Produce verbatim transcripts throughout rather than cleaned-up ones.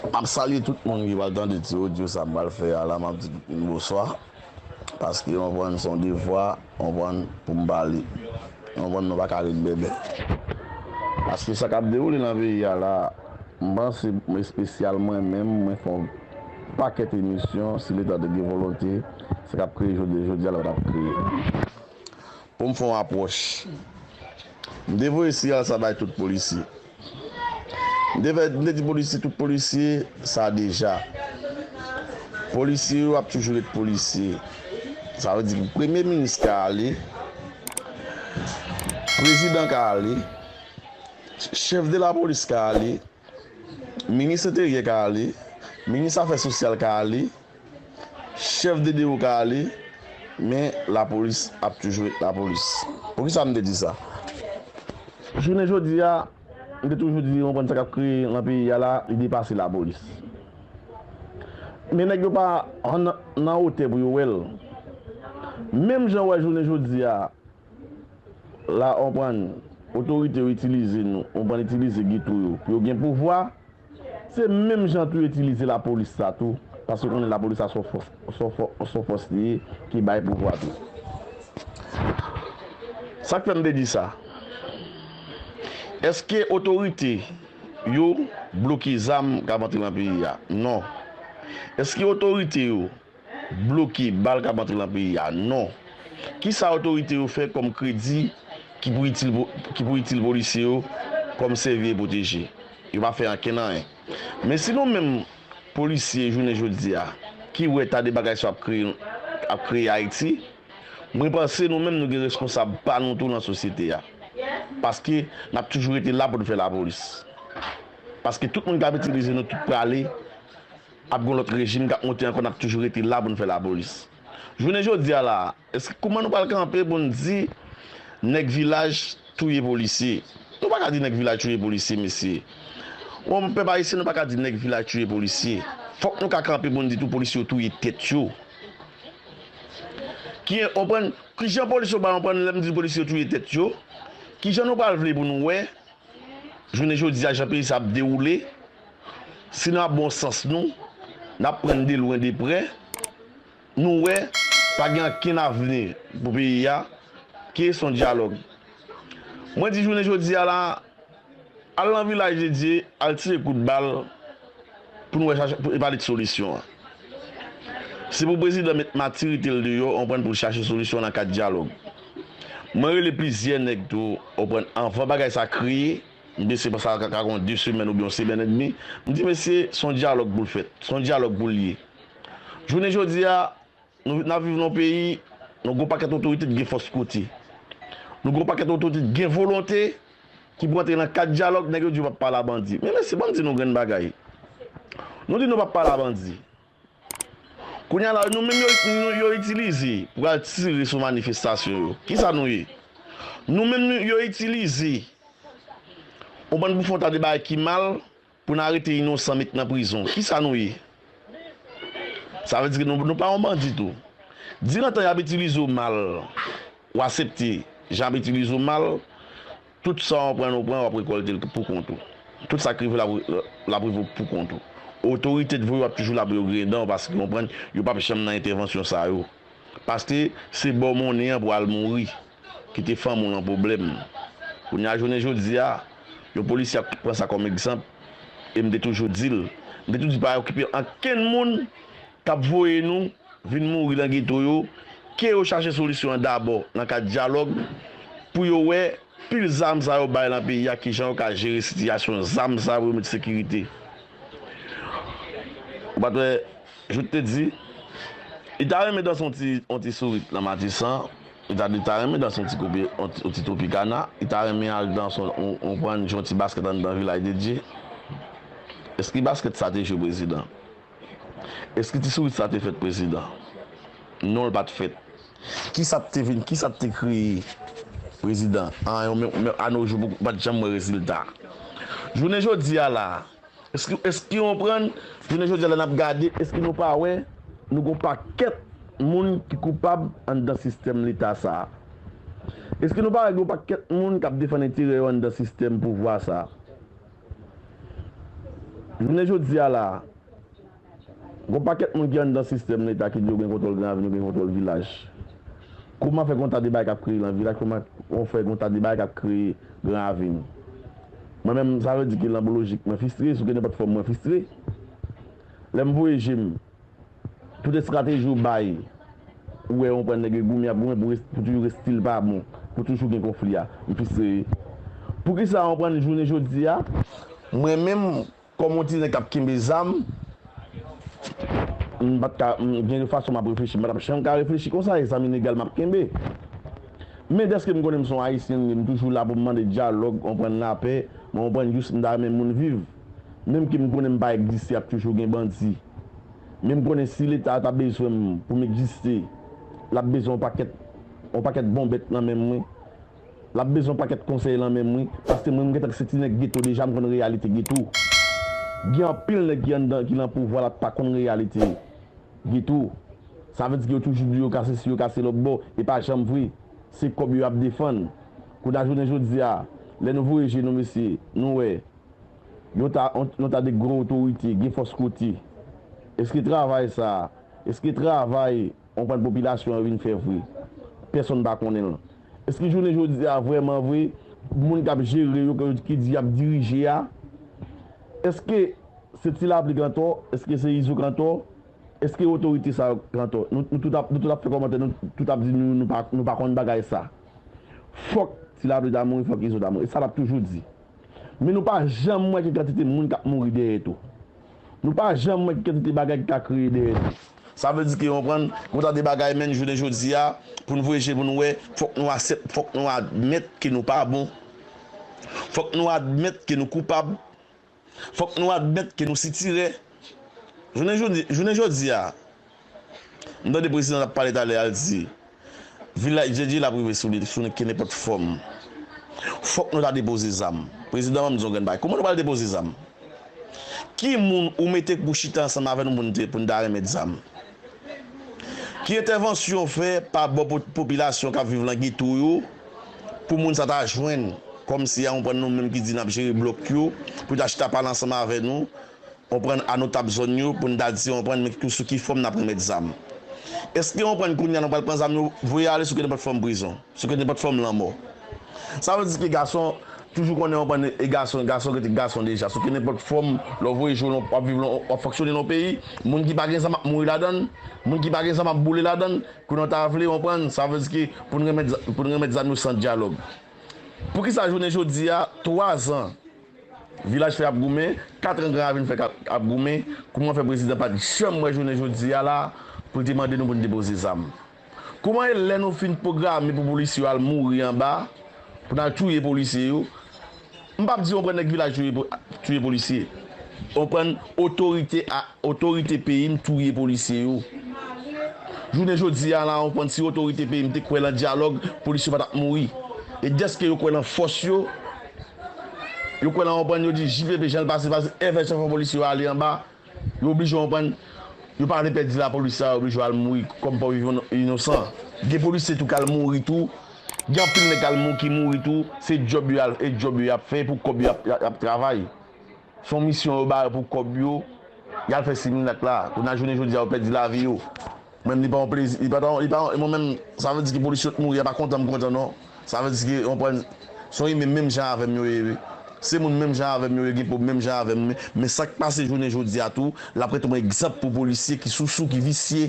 M ap salye tout moun ki pral tande ti odyo sa m pral fè a la, m ap di tout moun bonswa. Paske, w konprann, se yon devwa, w konprann, pou m pale. W konprann, nou pa ka ret bèbè. Paske sa k ap dewoule nan peyi a la, m panse, espesyal mwen menm, mwen fè yon pakèt emisyon, si Leta te gen volonte, sa k ap kreye jodi, jodi a la pa t ap kreye. Pou m fè yon apwòch. M te voye siyal sa bay tout polisye. M te fè, m te di polisye, tout polisye, sa deja. Polisye yo ap toujou ret polisye. Sa vle di premye minis ka ale, prezidan ka ale, chèf de lapolis ka ale, minis enteryè ka ale, minis afè sosyal ka ale, chèf de D O ka ale, men lapolis ap toujou ret lapolis. Poukisa m te di sa? Jounen jodi a, m te toujou di, w konprann, sa k ap kreye nan peyi a la, li depase lapolis. Men nèg yo pa nan, nan wotè pou yo wè l. Menm jan w wè jounen jodi a, la, w konprann, otorite yo itilize nou, w konprann, itilize geto yo pou yo gen pouvwa, se menm jan tou yo itilize lapolis sa tou, paske w konnen lapolis sa se yon fòs, se yon fò-, se yon fòs li ye ki bay pouvwa tou. Sa k fè m te di sa? Èske otorite yo bloke zam k ap antre nan peyi a? Non. Èske otorite yo bloke bal k ap antre nan peyi a? Non. Kisa otorite yo fè kòm kredi ki pou itil, ki pou itil polisye yo kòm sèvi e pwoteje? Yo pa fè ankenn anyen. Men si nou menm polisye jounen jodi a, ki wè ta de bagay sa ap kreye, ap kreye Ayiti, mwen panse nou menm nou gen responsab pa nou tou nan sosyete a. Paske n ap toujou rete la pou n fè lapolis. Paske tout moun k ap itilize nou tout prale, ap gen lòt rejim k ap monte ankò, n ap toujou rete la pou n fè lapolis. Jounen jodi a la, èske kouman nou pral kanpe pou n di nèg vilaj touye polisye? Nou pa ka di nèg vilaj touye polisye, mesye. Bon, pèp ayisyen, nou pa ka di nèg vilaj touye polisye. Fòk nou ka kanpe pou n di tou polisye yo touye tèt yo. Ki, w konprann, kijan polisye yo pa konprann lè m di polisye yo touye tèt yo? Kijan nou pral vle pou nou wè jounen jodi a, jan peyi sa ap dewoule, si n ap bon sans nou, n ap pran de lwen de prè, nou wè pa gen ankenn avni pou peyi a, ki se yon dyalòg. Mwen di jounen jodi a la, al nan Vilaj de Dye, al tire kout bal, pou nou wè chache, pou, e pale de solisyon an. Se pou prezidan met matirite l deyò, w konprann, pou l chache solisyon nan kad dyalòg. Mwen rele plizyè nèg tou, w konprann, anvan bagay sa kreye, m panse sa ka, ka gen de semèn oubyen yon semèn edmi, m di, mesye, se yon dyalòg pou l fèt, se yon dyalòg pou l ye. Jounen jodi a, nou, n ap viv nan yon peyi, nou gen yon pakèt otorite ki gen fòs kote. Nou gen yon pakèt otorite ki gen volonte, ki pou antre nan kad dyalòg, nèg yo di yo p ap pale a bandi. Men mesye, ban m di nou yon grenn bagay. Nou di nou p ap pale a bandi. Kounye a la, nou menm yo, nou, yo itilize pou al tire sou manifestasyon yo. Kisa nou ye? Nou menm nou, yo itilize, w konprann, pou fè yon ta de bagay ki mal, pou n arete inosan, met nan prizon. Kisa nou ye? Sa vle di ke nou, nou pa yon bandi tou. Diran tan y ap itilize w mal, w aksepte jan y ap itilize w mal, tout sa w pran, w pran, w ap rekòlte l pou kont ou. Tout sa k rive w, l ap, l ap rive w pou kont ou. Otorite t voye w ap toujou la pou yo griyen dan w, paske w konprann, yo p ap janm nan entèvansyon sa yo. Paske se ba w monnen an pou al mouri, kite fanmi w nan pwoblèm. Kounye a, jounen jodi a, yon polisye ap pran sa kòm egzanp, e m te toujou di l, m te toujou di pa okipe ankenn moun k ap voye nou vin mouri nan geto yo, ke yo chache solisyon an dabò nan kad dyalòg, pou yo wè pil zam sa yo bay nan peyi a, kijan yo ka jere sitiyasyon zam sa yo pou yo met sekirite. Ou pa t wè, Jout te di, li ta renmen danse yon ti, yon ti sourit nan Matisan, li ta, li ta renmen danse yon ti kopi, yon ti, yon ti Tropicana, li ta renmen al danse yon, yon, yon prann jwe yon ti baskèt anndan Vilaj de Dye. Èske baskèt sa te jwe prezidan? Èske ti sourit sa te fèt prezidan? Non, l pa t fèt. Kisa t te vin, kisa t te kreye prezidan? An, men, men, a no jou, ou pa t janm wè rezilta. Jounen jodi a la, èske, èske w konprann? Jounen jodi a la n ap gade, èske nou pa wè nou gon pakèt moun ki koupab anndan sistèm leta sa a? Èske nou pa wè gon pakèt moun k ap defann enterè yo anndan sistèm pouvwa sa a? Jounen jodi a la, gon pakèt moun ki anndan sistèm Leta ki di yo gen kontwòl Gran Ravin, yo gen kontwòl vilaj. Kòman fè gon ta de bagay k ap kreye nan vilaj? Kòman fè gon ta de bagay k ap kreye Gran Ravin? Mwen menm, sa vle di ke nan lojik mwen fristre, sou ke nenpòt fòm mwen fristre. Lè m voye je m, tout estrateji w bay, ou wè, ou konprann, nèg yo goumen, ap goumen pou res-, pou toujou res-, stil pa bon, pou toujou gen konfli a. M fristre wi. Poukisa, ou konprann, jounen jodi a, mwen menm, kòm yon ti nèg k ap kenbe zam, m pa t ka, m, gen yon fason m ap reflechi. M pa t ap janm ka reflechi konsa, e zam ilegal m ap kenbe. Men dèske m konnen m se yon Ayisyen, m toujou la pou m mande dyalòg, konprann, lapè, mwen konprann jis m ta renmen moun viv. Menm ke m konnen m pa egziste, ap toujou gen bandi. Men m konnen si Leta a ta bezwen m pou m egziste, l ap bezwen yon pakèt, yon pakèt bon bèt nan men mwen. L ap bezwen yon pakèt konsèy nan men mwen, paske mwen, m gentan se ti nèg geto deja, m konn reyalite geto. Gen anpil nèg ki anndan, ki nan pouvwa la, pa konn reyalite geto. Sa vle di ke yo toujou di yo ka sesi, yo ka se lòt bò, e pa janm vre. Se kòb yo ap defann. Kounye a jounen jodi a, lè nou voye je nou, mesye, nou wè, yon ta, yon, yon ta de gwo otorite, gen fòs kote. Èske travay sa, èske travay, ou konprann, popilasyon an vin fè vre? Pèsonn pa konnen l. Èske jounen jodi a, vrèman vre, moun k ap jere yo, ki, ki di y ap dirije a, èske se Ti Lapli k antò? Èske se Izo k antò? Èske otorite sa yo k antò? Nou, nou tout ap, nou tout ap fè kòmantè, nou tout ap di nou, nou pa, nou pa konn bagay sa. Fòk Ti Lapli ta mouri, fòk Izo ta mouri. E sa n ap toujou di. Men nou pa janm wè ki kantite moun k ap mouri dèyè tou. Nou pa janm wè ki kantite bagay ki ka kreye dèyè tou. Sa vle di ke, ou konprann, gon ta de bagay, menm jounen jodi a, pou n voye je pou n wè, fòk nou aksep-, fòk nou admèt ke nou pa bon. Fòk nou admèt ke nou koupab. Fòk nou admèt ke nou sitirè. Jounen jodi, jounen jodi a, m tande prezidan t ap pale talè a, l di, vilaj Djendji l ap rive sou li, sou kenenpòt fòm. Fòk nou ta depoze zam. Prezidan, ban m di w yon grenn bagay. Kòman nou pral depoze zam? Ki moun ou mete pou chita ansanm avè nou pou n te, pou n ta remèt zam? Ki entèvansyon w fè pa bò po-, popilasyon k ap viv nan geto yo pou moun sa ta jwenn, kòmsi a, ou konprann, nou menm ki di n ap jere blòk yo, pou ta chita pale ansanm avè nou, ou konprann, a notab zòn yo, pou n ta di, ou konprann, men ki, sou ki fòm n ap remèt zam? Èske, ou konprann, kounye a nou pral pran zam yo, voye ale sou kenenpòt fòm prizon, sou kenenpòt fòm lanmò? Sa vle di ke gason toujou konnen, ou konprann, e gason, gason rete gason deja. Sou kenenpòt fòm, lè w voye je w, w ap viv, w ap fonksyone nan yon peyi, moun ki pa gen zam ap mouri ladan l, moun ki pa gen zam ap boule ladan l, kounye a w ta vle, ou konprann, sa vle di ke pou n remèt, pou n remèt zam yo san dyalòg. Poukisa jounen jodi a, twa zan, Vilaj fè ap goumen, kat an Gran Ravin fè ap, ap goumen, kòman fè prezidan pa t janm wè jounen jodi a la pou l te mande nou pou n depoze zam? Kòman e lè nou fin pwograme pou polisye yo al mouri anba, pou n al touye polisye yo? M p ap di w pran nèg vilaj touye po-, touye polisye. Ou konprann, otorite a, otorite peyi m touye polisye yo. Jounen jodi a la, ou konprann, si otorite peyi m te kwè lan dyalòg, polisye yo pa t ap mouri. E dèske yo kwè lan fòs yo, yo kwè lan, ou konprann, yo di J P P jan l pase, pase, èvè chèf polisye yo ale anba, yo oblije, ou konprann, yo pa vle pèdi lapolis la, yo oblije al mouri kòm pòv inosan. Gen polisye tou k al mouri tou, gen anpil nèg k al mou-, ki mouri tou, se djòb yo al, e djòb yo y ap fè, pou kòb yo y ap, y ap, y ap travay. Se yon misyon yo ba yo pou kòb yo, y al fè similak la. Kounye a jounen jodi a, yo pèdi lavi yo. Mwen, li pa yon plezi, li pa, li pa, mwen menm, sa vle di ke polisye yo t mouri a pa kontan m kontan non. Sa vle di ke, ou konprann, se yon imen menm jan avè m yo ye wi. Se moun menm jan avè m yo ye, gen pwob menm jan avè m, men, men sa k pase jounen jodi a tou, l ap rete yon egzanp pou polisye ki sousou, ki visye.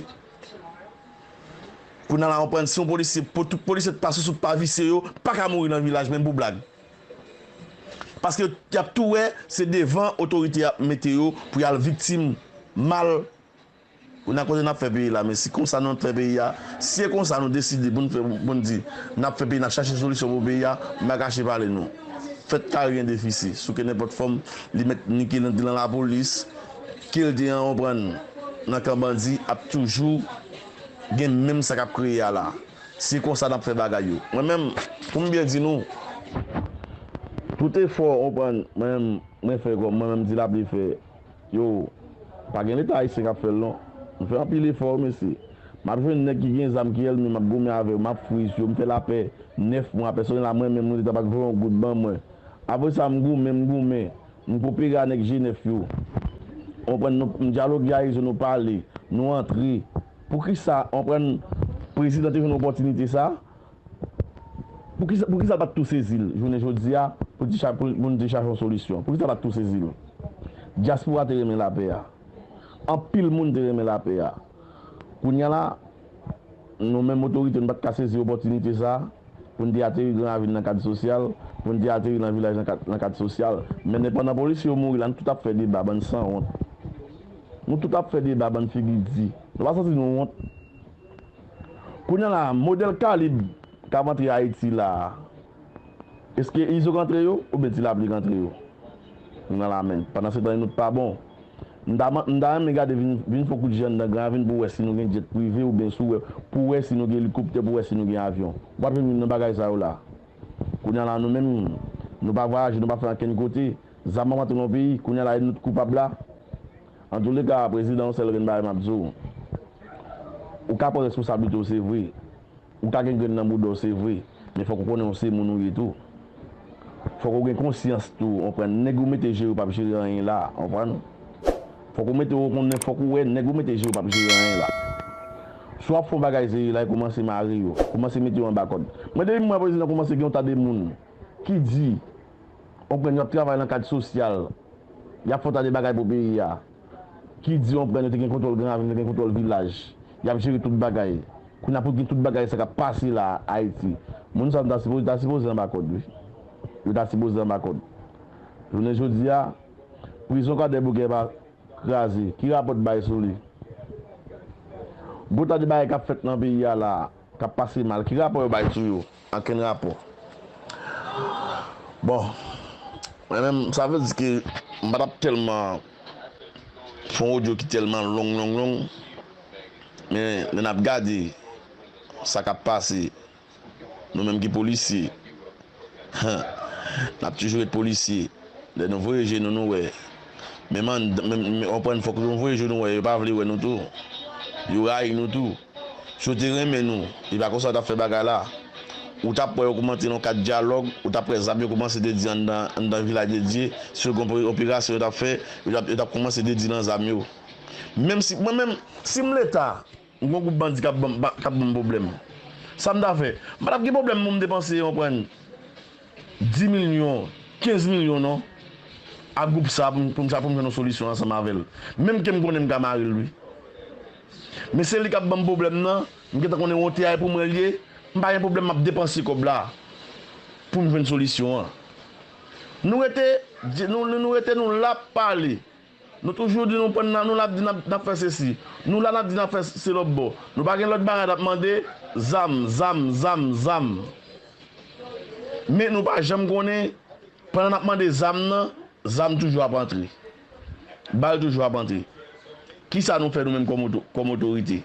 Kounye a la, ou konprann, si yon polisye, pou tout polisye t pa sousou, t pa visye, yo pa ka mouri nan vilaj menm pou blag. Paske y ap tou wè, se devan otorite y ap mete yo pou y al viktim mal. Kounye a kote n ap fè peyi la, men si konsa nou ap fè peyi a, si e konsa nou deside pou n fè, pou n di, n ap fè peyi, n ap chache solisyon pou peyi a, m pa kache pale nou. Fèt kare gen defisi, sou kenenpòt fòm, li mèt ni ki nan, lan lapolis, ke l te an, ou konprann, nan kan bandi, ap toujou gen menm sa k ap kreye a la. Se konsa n ap fè bagay yo. Mwen menm, pou m byen di nou, tout efò, ou konprann, mwen menm, mwen fè kòm mwen menm Ti Lapli fè, yo, pa gen Leta ayisyen k ap fè l non. M fè anpil efò wi mesye. M ap jwenn nèg ki gen zam ki èlme, m ap goumen avè yo, m ap friz yo, m fè lapè nèf mwa, pèsonèl la mwen menm nou Leta pa t voye yon goud ban mwen. Apre sa m goumen, m goumen, m koopere a nèg G nèf yo. w konprann, nou, nou dyaloge a Izo, nou pale, nou antre. Poukisa, w konprann, prezidan te jwenn opòtinite sa? Poukisa, poukisa l pa t tou sezi l jounen jodi a pou l te cha-, pou, pou nou te chache yon solisyon? Poukisa l pa t tou sezi l? Dyaspora te renmen lapè a. Anpil moun te renmen lapè a. Kounye a la, nou menm otorite, nou pa t ka sezi opòtinite sa a pou n te ateri Gran Ravin nan kad sosyal, pou n te ateri nan vilaj nan kad, nan kad sosyal. Men pandan polisye yo mouri la, nou tout ap fè deba, bann sanwont. Nou tout ap fè deba, bann figi di. Nou pa santi nou wont? Kounye a la, modèl kalib k ap antre Ayiti la a, èske Izo k antre yo oubyen Ti Lapli k antre yo? Nou nan lamenm. Pandan se tan, nou t pa bon. M ta, m ta renmen gade vin, vin fè yon kout je anndan Gran Ravin pou w wè si nou gen djèt prive oubyen si w wè, pou w wè si nou gen elikoptè, pou w wè si nou gen avyon. W ap jwenn youn nan bagay sa yo la. Kounye a la, nou menm, nou pa vwayaje, nou pa fè ankenn kote. Zam ap antre nan peyi, kounye a la, e nou t koupab la. Antouleka, prezidan, yon sèl grenn bagay m ap di w. Ou ka pran responsablite w, se vre. Ou ka gen grenn nan bouda w, se vre. Men fòk ou konnen w se moun ou ye tou. Fòk ou gen konsyans tou, w konprann. Nèg ou mete jere yo p ap jere anyen la, w konprann. Fòk ou mete, ou konnen, fòk ou wè nèg ou mete jere yo p ap jere anyen la. Si w ap fè yon bagay serye la, e kòmanse mare yo. Kòmanse mete yo anba kòd. Mwen, depi m wè prezidan kòmanse gen yon ta de moun ki di, w konprann, y ap travay nan kad sosyal, y ap fè yon ta de bagay pou peyi a, ki di, w konprann, yo te gen kontwòl Gran Ravin, yo te gen kontwòl vilaj, y ap jere tout bagay. Kounye a pou gen tout bagay sa k ap pase la Ayiti. Moun sa yo ta sipoze, ta sipoze anba kòd, wi. Yo ta sipoze anba kòd. Jounen jodi a, prizon Kwadèboukè pa kraze. Ki rapò w bay sou li? Gwo ta de bagay k ap fèt nan peyi a la, k ap pase mal. Ki rapò yo bay sou yo? Ankenn rapò. Bon, mwen menm, sa vle di ke m pa t ap tèlman fè yon odyo ki tèlman long, long, long. Men lè n ap gade sa k ap pase, nou menm ki polisye, n ap toujou ret polisye. Lè nou voye je nou, nou wè. Menm an, menm, menm, w konprann, fòk nou voye je nou wè. Yo pa vle wè nou tou. Yo rayi nou tou. Si yo te renmen nou, e pa konsa yo t ap fè bagay la. Ou t ap wè yo kòmanse nan kad dyalòg, ou t ap wè zam yo kòmanse dedi anndan, anndan Vilaj de Dye. Si yo gen yon operasyon yo t ap fè, yo t ap, yo t ap kòmanse dedi nan zam yo. Menm si, mwen menm, si m Leta, m gon gwoup bandi k ap ban m, k ap ban m pwoblèm. Sa m ta fè? M pa t ap gen pwoblèm pou m depanse, w konprann, dis milyon, kenz milyon non, a gwoup sa pou m, pou m, pou m jwenn yon solisyon ansanm avè l. Menm ke m konnen m ka mare l, wi. Men se li k ap ban m pwoblèm nan, m gentan konnen wonte a e pou mwen l ye, m pa gen pwoblèm, m ap depanse kòb la pou m jwenn solisyon an. Nou rete, nou, nou, nou rete, nou la ap pale. Nou toujou di nou pran nan, nou la ap di n ap, n ap fè sesi. Nou la n ap di n ap fè se lòt bò. Nou pa gen lòt bagay n ap mande, zam, zam, zam, zam. Men nou pa janm konnen, pandan n ap mande zam nan, zam toujou ap antre. Bal toujou ap antre. Kisa nou fè nou menm kòm oto-, kòm otorite?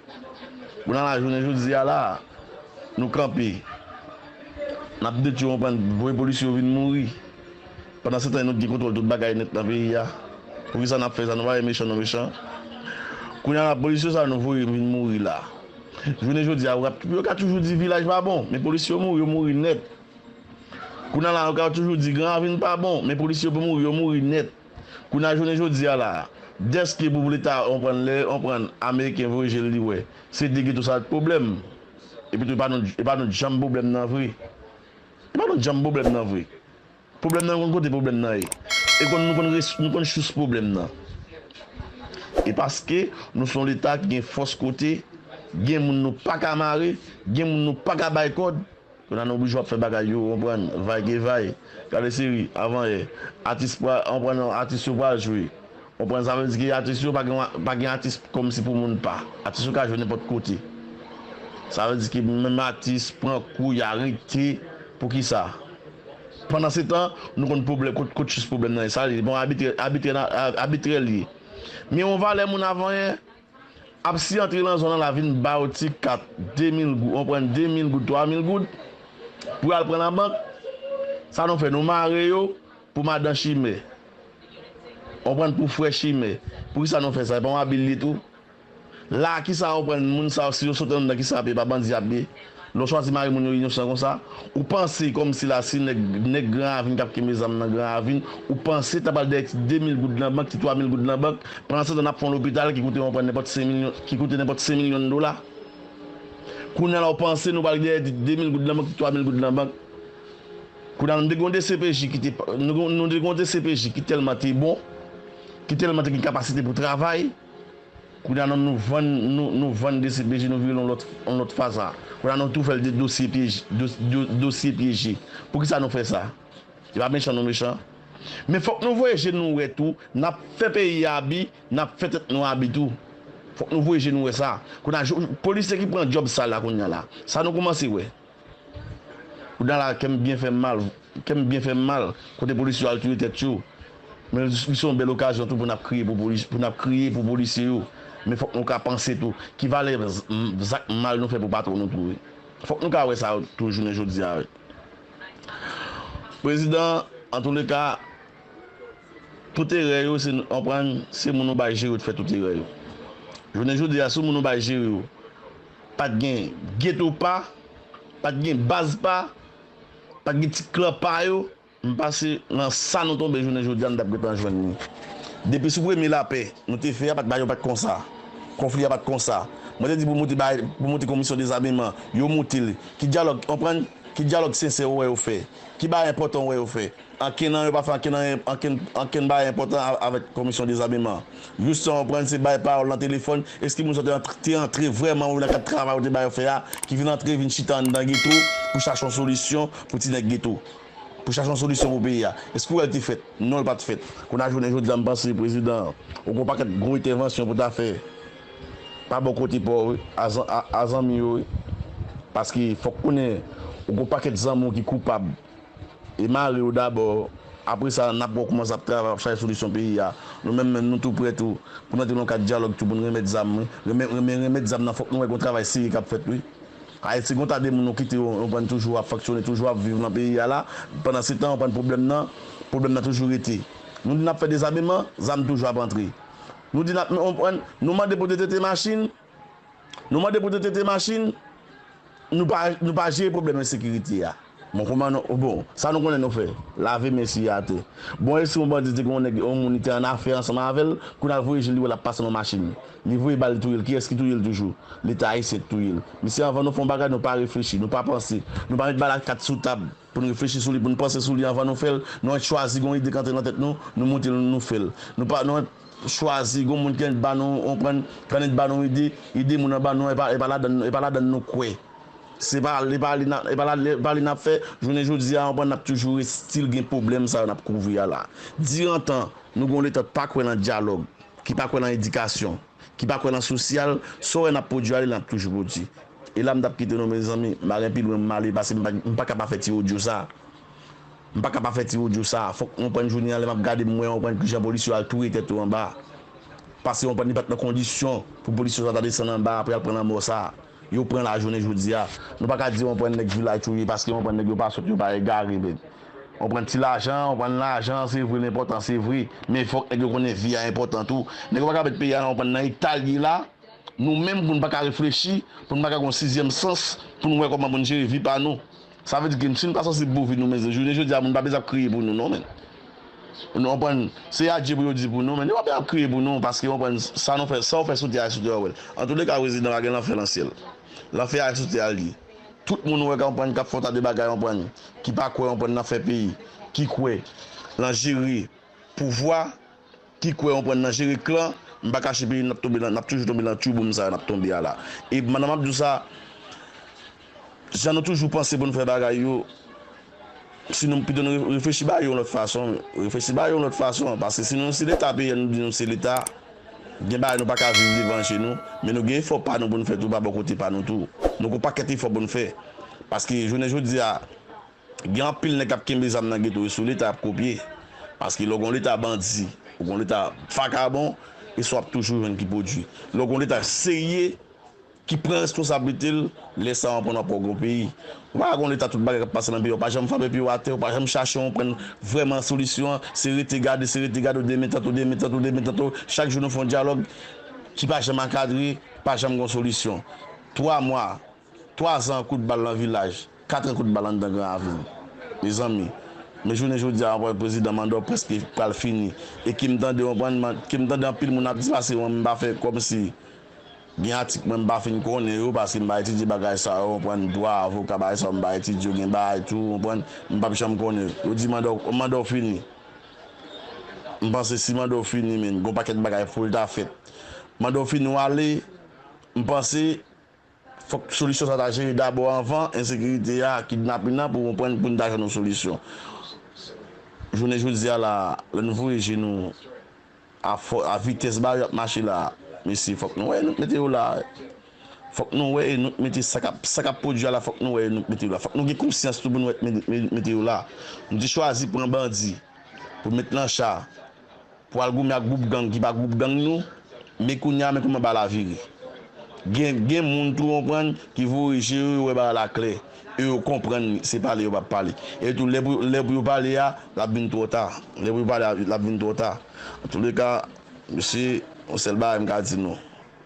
Kounye a la, jounen jodi a la, nou kanpe. N ap detwi, w konprann, voye polisye yo vin mouri. Pandan se tan, nou t gen kontwòl tout bagay nèt nan peyi a. Poukisa n ap fè sa? Nou pa wè mechan, nou mechan. Kounye a la, polisye sa nou voye vin mouri la. Jounen jodi a, yo ka, yo ka toujou di vilaj pa bon, men polisye yo mouri, yo mouri nèt. Kounye a la, yo ka toujou di Gran Ravin pa bon, men polisye yo mouri, yo mouri nèt. Kounye a, jounen jodi a la, dèske pou Leta, w konprann, lè, w konprann, Ameriken voye je l, li wè. Se de geto sa t pwoblèm. Epi tou, e pa nou, e pa nou janm pwoblèm nan vre. E pa nou janm pwoblèm nan vre. Pwoblèm nan, nou konn kote pwoblèm nan ye. E konn, nou konn res-, nou konn sous pwoblèm nan. E paske nou se yon Leta ki gen fòs kote, gen moun nou pa ka mare, gen moun nou pa ka bay kòd, kounye a nou oblije ap fè bagay yo, w konprann, vay ke vay. Gade seri, avan yè, atis pral, w konprann, atis yo pral jwe. W konprann, sa vle di ke atis yo pa gen, pa gen atis kòmsi pou moun pa. Atis yo ka jwe nenpòt kote. Sa vle di ke menm atis pran kou, y arete. Poukisa? Pandan se tan, nou konn pwoblèm, kot, kot sous pwoblèm nan ye. Sa li, bon, abitrè, abitrè, abitrè li ye. Men yon valè moun avan yè, ap si antre nan zòn nan la vin ba yo ti kat, de mil goud, w konprann, de mil goud, twa mil goud, pou y al pran nan bank. Sa nou fè? Nou mare yo pou madan chimè. W konprann, pou frè chimè. Poukisa nou fè sa? E pa yon abi l ye tou? La, kisa w konprann, moun sa yo, si yo sot anndan, kisa y ap ye? Pa bandi y ap ye? Lè w chwazi mare moun yo inosan konsa, ou panse kòmsi la si nèg, nèg Gran Ravin k ap kenbe zam nan Gran Ravin, ou panse ta pral dèyè ti de mil goud nan bank, ti twa mil goud nan bank, pandan se tan n ap fè yon lopital ki koute yon pran nenpòt senk milyon, ki koute nenpòt senk milyon dola. Kounye a la ou panse nou pral dèyè ti de mil goud nan bank, ti twa mil goud nan bank. Kounye a nou te gen yon D C P J ki te, nou, nou te gen yon D C P J ki tèlman te bon, ki tèlman te gen kapasite pou travay. Kounye a nou, nou vann, nou, nou vann D C P J, nou vire l yon lòt, yon lòt fason. Kounye a nou tou fè l de dosye pyeje, dos-, do-, dosye pyeje. Poukisa nou fè sa? Se pa mechan nou mechan. Men fòk nou voye je nou wè tou, n ap fè peyi a abi, n ap fè tèt nou abi tou. Fòk nou voye je nou wè sa. Kounye a, jou-, polisye ki pran djòb sal la kounye a la, sa nou kòmanse wè. Kounye a la, kè m byen fè m mal, kè m byen fè m mal, kote polisye yo al touye tèt yo. Men li se yon bèl okazyon tou pou n ap kriye pou polis-, pou n ap kriye pou polisye yo. Men fòk nou ka panse tou, ki valè z-, m-, zak mal nou fè pou patwon nou tou wi. Fòk nou ka wè sa tou jounen jodi a wi. Prezidan, antouleka, tout erè yo, se, konprann, se moun ou bay jere yo te fè tout erè yo. Jounen jodi a, si moun ou bay jere yo, pa t gen geto pa, pa t gen baz pa, pa t gen ti klan pa yo, m panse nan sa nou tonbe jounen jodi a, nou t ap gentan jwenn li. Depi sou premye lapè nou te fè a, pa t, bagay yo pa t konsa. Konfli a pa t konsa. Mwen te di pou moute bay, pou moute komisyon dezameman, yo moute l. Ki dyalòg, konprann? Ki dyalòg sensè ou wè yo fè? Ki bagay enpòtan ou wè yo fè? Ankenn nan yo pa fè ankenn, ankenn, ankenn bagay enpòtan a-, avèk komisyon dezameman. Jis sa w konprann se bay pawòl nan telefòn. Èske moun sa te antre, te antre vrèman wi nan kad travay ou te ba yo fè a, ki vin antre, vin chita anndan geto pou chache yon solisyon pou ti nèg geto? Pou chache yon solisyon pou peyi a? Èske w wè l te fèt? Non, l pa t fèt. Kounye a jounen jodi a, m panse prezidan, ou gen yon pakèt gwo entèvansyon pou ta fè pa bò kote pa w wi, a zan-, a, a zanmi yo wi. Paske fòk konnen ou gen yon pakèt zanmi w ki koupab. E mare yo dabò. Apre sa, n ap wè kòman sa ap travay, ap chache solisyon peyi a. Nou menm, menm, nou tou prè tou pou n antre nan yon kad dyalòg tou, pou n remèt zam, wi. Renmen, renmen, remèt zam nan, fòk nou wè gen yon travay serye k ap fèt, wi. Ayiti, gen yon ta de moun nou kite yo, yo pran toujou ap fonksyone, toujou ap viv nan peyi a la. Pandan se tan, yo pran pwoblèm nan, pwoblèm nan toujou rete. Nou di n ap fè dezameman, zam toujou ap antre. Nou di n ap, nou, nou mande pou detete machin, Nou mande pou detete machin, nou pa, nou pa jere pwoblèm ensekirite a. Bon, kòman nou, bon, sa nou konnen nou fè, lave men sou atè. Bon, e si yon bandi te gen yon nèg, yon moun li te annafè ansanm avè l, kounye a l voye je l, li wè l ap pase nan machin. Li voye bal, li touye l. Kiyès ki touye l toujou? Leta ayisyen ki touye l. Mesye, anvan nou fè yon bagay, nou pa reflechi, nou pa panse, nou pa met bal ak kat sou tab. Pou n reflechi sou li, pou n panse sou li anvan nou fè l, nou ret chwazi gon ide k antre nan tèt nou, nou moute l, nou fè l. Nou pa, nou ret chwazi gon moun ki annik ba nou, konprann, ki annik ba nou ide, ide moun nan ba nou, e pa, e pa ladann, e pa ladann nou kwè. Se pa, e pa li n ap, e pa la, e pa li n ap fè, jounen jodi a, konprann, n ap toujou ret still gen pwoblèm sa yo n ap kouvri a la. Dirantan, nou gon Leta k pa kwè nan dyalòg, ki pa kwè nan edikasyon, ki pa kwè nan sosyal, sa w wè n ap pwodui ale, n ap toujou pwodui. E la m t ap kite nou, mezanmi, m pa gen pi lwen m ale, paske m pa, m pa ka pa fè ti odyo sa. M pa ka pa fè ti odyo sa. Fòk w konprann jounen an, lè m ap gade, m wè, w konprann, kijan polisye yo al touye tèt yo anba. Paske, w konprann, li pa t nan kondisyon pou polisye sa ta desann anba apre al pran lanmò sa. Yo pran la jounen jodi a. Nou pa ka di, w konprann, nèg vilaj touye, paske, w konprann, nèg yo pa sòt, yo pa egare, men. Ou pran ti lajan, ou pran lajan, se vre, l enpòtan, se vre. Men fòk nèg yo konnen vi a enpòtan tou. Nèg yo pa ka met peyi a, ou pran nan eta l ye la. Nou menm, pou n pa ka reflechi, pou n pa ka gen yon sizyèm sans, pou n wè kòman pou n jere vi pa nou. Sa vle di ke si n pa sanse pou vi nou, men jounen jodi a, moun pa bezwen ap kriye pou nou, non, men. Nou konprann, se adye pou yo di pou nou, men yo pa bezwen ap kriye pou nou, paske, ou konprann, sa nou fè, sa w fè sou tè a, sou tè a, w wè l. Antouleka, prezidan pa gen lanfè nan syèl. Lanfè a sou tè a l ye. Tout moun ou wè k ap pran, k ap fè yon ta de bagay, w konprann, ki pa kwè, w konprann, nan fè peyi, ki kwè nan jere pouvwa, ki kwè, w konprann, nan jere klan, m pa kache peyi, n ap tonbe nan, n ap toujou tonbe nan tchouboum sa a n ap tonbe a la. E pandan m ap di w sa, jan nou toujou panse pou n fè bagay yo, si nou pito nou re-, reflechi bagay yo yon lòt fason, reflechi bagay yo yon lòt fason, paske si nou se Leta peyi a, nou di nou se Leta, gen bagay nou pa ka viv devan je nou, men nou gen efò pa nou pou n fè tou, pa bò kote pa nou tou. Nou gen yon pakèt efò pou n fè. Paske jounen jodi a, gen anpil nèg k ap kenbe zam nan geto yo sou Leta y ap kopye. Paske lè w gen yon Leta bandi, ou gen yon Leta vakabon, e sa w ap toujou jwenn ki pwodui. Lè w gen yon Leta serye, ki pran responsablite l, lè sa a w konprann w ap wè w gen yon peyi. Ou pa ka gen yon Leta tout bagay k ap pase nan peyi a, ou pa janm frape pye w atè, ou pa janm chache w konprann vrèman solisyon an, se rete gade, se rete gade, w demen tanto, demen tanto, demen tanto, chak jou nou fè yon dyalòg ki pa janm ankadre, pa janm gen yon solisyon. Twa mwa, Twazan kout bal nan vilaj, katran kout bal anndan Gran Ravin. Mezanmi, men jounen jodi a, w konprann, prezidan manda w prèske pral fini. E ke m tande, w konprann, man- ke m tande anpil moun ap di pase mwen, m pa fè kòmsi gen atik mwen m pa fin konnen yo, paske m pa etidye bagay sa yo, w konprann, dwa, avoka, bagay sa yo, m pa etidye yo, gen bagay tou, w konprann, m p ap janm konnen yo. Yo di manda w, manda w fini. M panse si manda w fini, men, gen yon pakèt bagay pou l ta fèt. Manda w fini, w ale, m panse, fòk solisyon sa ta jere dabò anvan ensekirite a, kidnapin nan, pou konprann, pou n ta jwenn yon solisyon. Jounen jodi a la, lè n voye je nou a fò, a vitès ba yo ap mache la, mesye, fòk nou wè nou mete yo la. Fòk nou wè nou mete sa k ap, sa k ap pwodui a la, fòk nou wè nou mete yo la. Fòk nou gen konsyans tou pou nou wè nou mete yo la. Nou te chwazi pran bandi pou met nan cha, pou al goumen ak gwoup gang ki pa gwoup gang nou, men kounye a, men kòman bagay la vire. Gen, gen moun tou, w konprann, ki voye je yo, yo wè bagay la klè. E yo konprann se pale yo p ap pale. E tou, lè pou, lè pou yo pale a, l ap vin twò ta. Lè pou yo pale a, l ap vin twò ta. Antouleka, mesye, yon sèl bagay m ka di nou.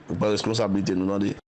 Nou pran responsablite nou, tande.